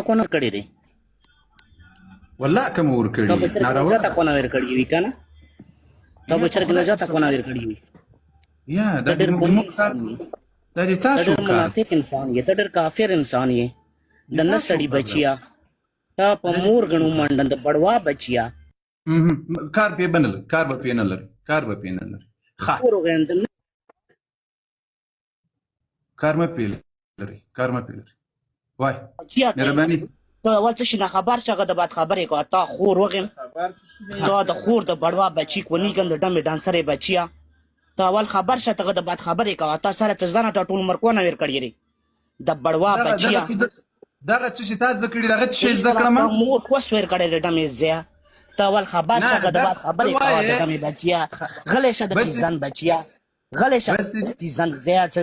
کو نه کړی دی. والله کوم ور تا به کړی چرګ نه ناروا زیاته ده. کو نه ور کړی وي کنه؟ تا یا به په چرګ نه خدای زیاته قسم کو نه ور کړی وي. یا ته دا د ډېر موږ پوهی کار، انسان یې، دا د ته تاسو ډېر کار، منافق انسان یې، ته ډېر کافر انسان یې، د د نه تاسو سړي کار ده. بچیا، تا په دا د مور تاسو غنو کار. منډن د بړوا بچیا. کار پې بنل، کار به پې نه لري، کار به پې نه لري. ښه مور غند کار مه پې لري، کار مه پې لري. وای بچیا ته مهرباني. ته اول څه شي نه خبر شغه د باد خبرې کو. تا خور وغیم، ښه تا د خور د بړوا بچی کو نیګم د ډمې ډانسرې بچیا. ته اول خبر شه، ته د باد خبرې کوه. تا سره څه ځانه ټول عمر کو نه ور کړی ری د بړوا دغه دغه بچیا. څه دغه څه چې تاسو زده کړي، دغه څه شی زده سره کړم تا مور کوس ور کړی د ډمې زیا. ته اول خبر نه شه د دا باد ته خبرې کوه د وایې. ډمې بچیا. غلی شه د بس پیزن بچیا، غلی شه بس دې پیزن زیا. څه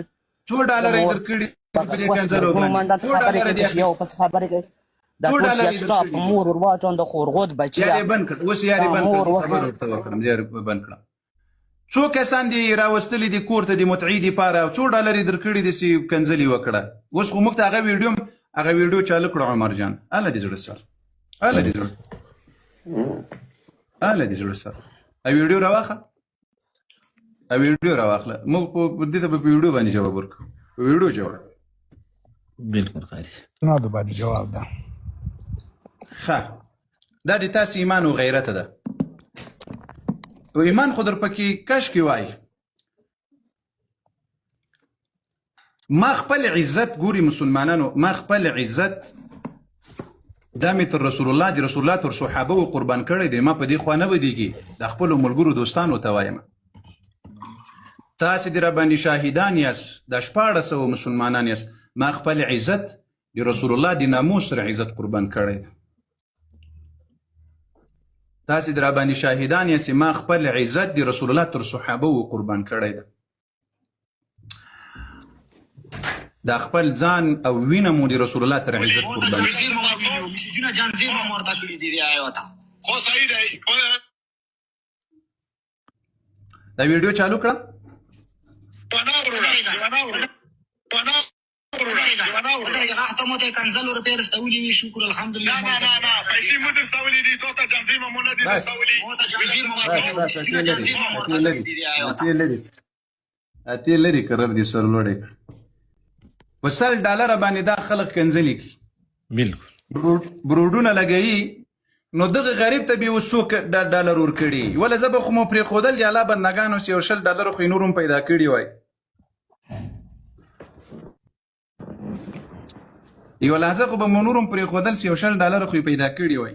څو ډالر یې مور درکړي په دې کوس کنځلو ګونو باندې؟ منډه څو خبرې ډالر کوي دې چې یو اخیستي؟ پس خبرې کوي دا څو ټول ډالر شي یې ستا درکړي په دي؟ مور ور واچون د خورغود یار بچیا. یې بند کړ اوس، یار تا یې بند کړ، مور زه خبر وخه. ورته وکړم، یار یې بند کړم. څو کسان دي راوستلي دي کور ته د متعې دپاره؟ څو ډالر یې درکړي دي چې کنځلې وکړه؟ اوس خو موږ ته هغه ویډیو هغه ویډیو چالو کړه. عمر جان، هله دې زړه سر، هله دې زړه، هله دې زړه سر. ا ویډیو راواخه، ا ویډیو راواخله. موږ په دې ته په ویډیو باندې جواب ورکړو، په ویډیو جواب. بالکل قاری. نه د باندې جواب ده. ښه، دا د تاسو ایمان او غیرت ده، او ایمان خو در پکې کش کې وای. ما خپل عزت ګوري مسلمانانو، ما خپل عزت دا مې تر رسول الله، د رسول الله تر صحابه و قربان کړی دی. ما په دې خوا نه بدیږي، د خپلو ملګرو دوستانو ته وایم، تاسې د را باندې شاهدان یاست، د 1600 مسلمانان یاست. ما خپل عزت د رسول الله د ناموس سره عزت قربان کړی دی. تاسې د را باندې شاهدان یاست، ما خپل عزت د رسول الله تر صحابه و قربان کړی دی. دا خپل ځان او وینه مو د رسول الله تر عزت قربان. دا ویډیو چالو کړه. بس بس بس، اتې لري، اتې لري، اتې لري، اتې لري. که رب دې سر لوړی کړ، په 100 ډالره باندې دا خلک کنځلې کوي. بالکل. بروډونه لګوي، نو دغه غریب ته به اوس څوک ډالر ورکړي؟ وله زه به خو مو پرېښودل چې الله بندګانو سي یو 20 ډالر خو یې نور هم پیدا کړي وای. یو لحظه خو به مو نور هم پرېښودل چې یو 20 ډالر خو یې پیدا کړي وای.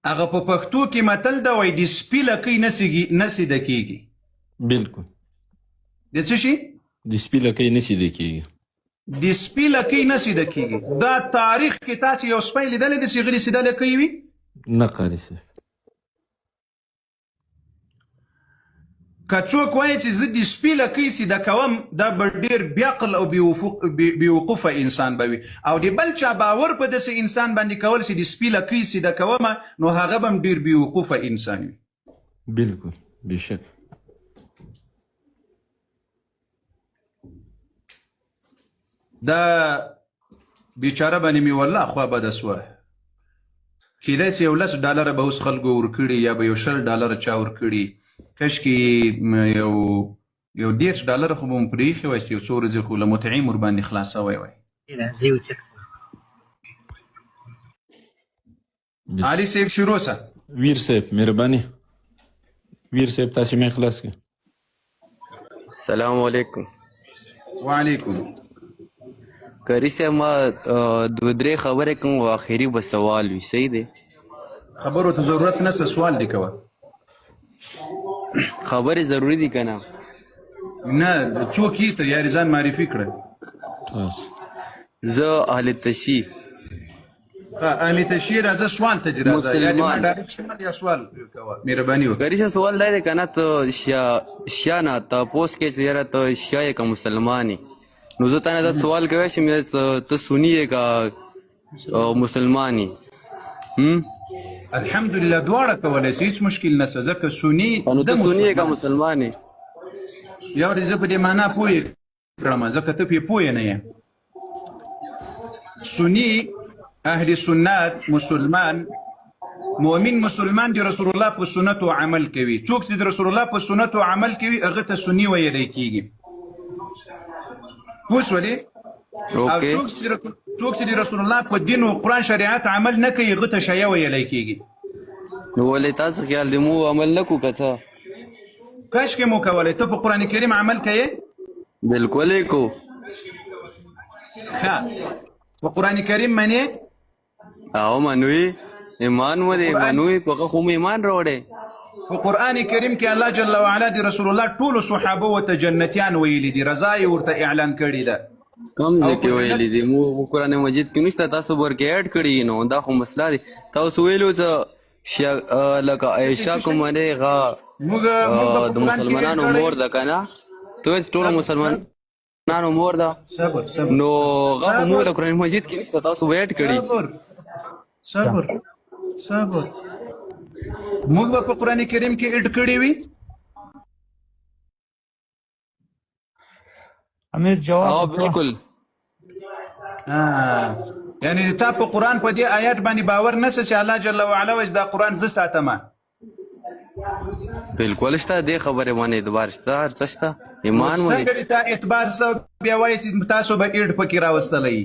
هغه په پښتو کې متل دا وایي، د سپي لکۍ نه سیده کېږي. بالکل. د څه شي؟ د سپي لکۍ نه سیده کېږي. د سپي لکۍ نه سیده کېږي. دا تاریخ کې تاسې یو سپی لیدلی دی چې غلي سیده لکۍ وي؟ نه قاري صاحب. که څوک وایي چې زه د سپي لکۍ سیده کوم، دا به ډېر بېعقل او بېوقوفه انسان به وي، او د بل چا باور په داسې انسان باندې کول چې د سپي لکۍ سیده کوم، نو هغه به هم ډېر بېوقوفه انسان وي. بالکل، بېشک. دا بیچاره باندې مې والله خوا بده سوه. کېدای سي یو 10 ډالره به اوس خلکو ورکړي، یا به یو 20 ډالره چا ورکړي. کشکې یو یو 30 ډالر خو به مو پرې ایښي وای چې یو څو ورځې خو له متعې مو ورباندې خلاصوی وای. علي صاحب شروع سه. ویر صاحب مهرباني، ویر صاحب تاسو مې خلاص کړئ. السلام علیکم. وعلیکم. قاري صاحب، ما دوه درې خبرې کوم او اخري به سوال وي، صحیح دی؟ خبرو ته ضرورت نشته، سوال دی کوه. خبرې ضروري دي که نه؟ نه، څوک یې ته؟ یاري ځان معرفي کړه. تاسو زه اهل تشیع. اهل تشیع، راځه سوال ته دې راځه، یا دې ما مسلمان. ډایرکټ سوال یا سوال کوه، مهرباني وکړه. قاري صاحب، سوال دا دی که نه، ته شیا نه تپوس کې چې یاره ته شیا یې که مسلمان یې، نو زه تا نه دا سوال کوی شم، ته سني یې که مسلمان یې؟ الحمدلله، دواړه کولی شي، هیڅ مشکل نشته، ځکه سني نو د ته سني یې که مسلمان. مسلمان یې؟ یو دې زه په دې معنا پوه کړم، ځکه ته پرې پوه نه یې. سنی اهل سنت مسلمان مؤمن مسلمان دی رسول الله په سنتو عمل کوي. څوک چې د رسول الله په سنتو عمل کوي هغه ته سنی ویل کیږي. پوه شولې؟ او اوکې. څوک چې د رسول الله په دین او قرآن شریعت عمل نه کوي هغه ته شیعه ویل کیږي. نو ولې تاسو خیال دی مو عمل نه کو که څه؟ کاشکې مو کولی. ته په قرآن کریم عمل کوې؟ بالکل یې کو. ښه، په قرآن کریم منې؟ او منوي، ایمان مو دی. قرآن منوي، په هغه خو مو ایمان راوړی. په قرآن کریم کې الله جل وعلا د رسول الله ټولو صحابه ته جنتیان ویلي دي، رضا یې ورته اعلان کړې ده. کوم او ځای په کې جنت ویلي دي؟ مو قرآن مجید کې نشته، تاسو ورکې اډ کړي. نو دا خو مسله دی، تاسو ویلو چې لکه عایشه کومه دی هغه موږ موږ به د په قرآن کې اډ مسلمانانو کړی. مور ده که نه؟ ته وایې چې ټولو صبر مسلمانانو مور ده، صبر صبر نو هغه خو مو صبر د قرآن مجید کې نشته، تاسو به اډ کړي. صبر صبر صبر. موږ به په قرآن کریم کې اډ کړی وي. امیر جواب او وکړه. بالکل. یعنی تا په قرآن په دې آیات باندې باور نه سه چې الله جل وعلا وایي چې دا قرآن زه ساتم؟ بالکل شته، دې خبرې باندې اعتبار شته، هر څه شته، نو ایمان مو دی. څنګه دې تا اعتبار سه بیا وایي چې تاسو به اډ پکې راوستلی؟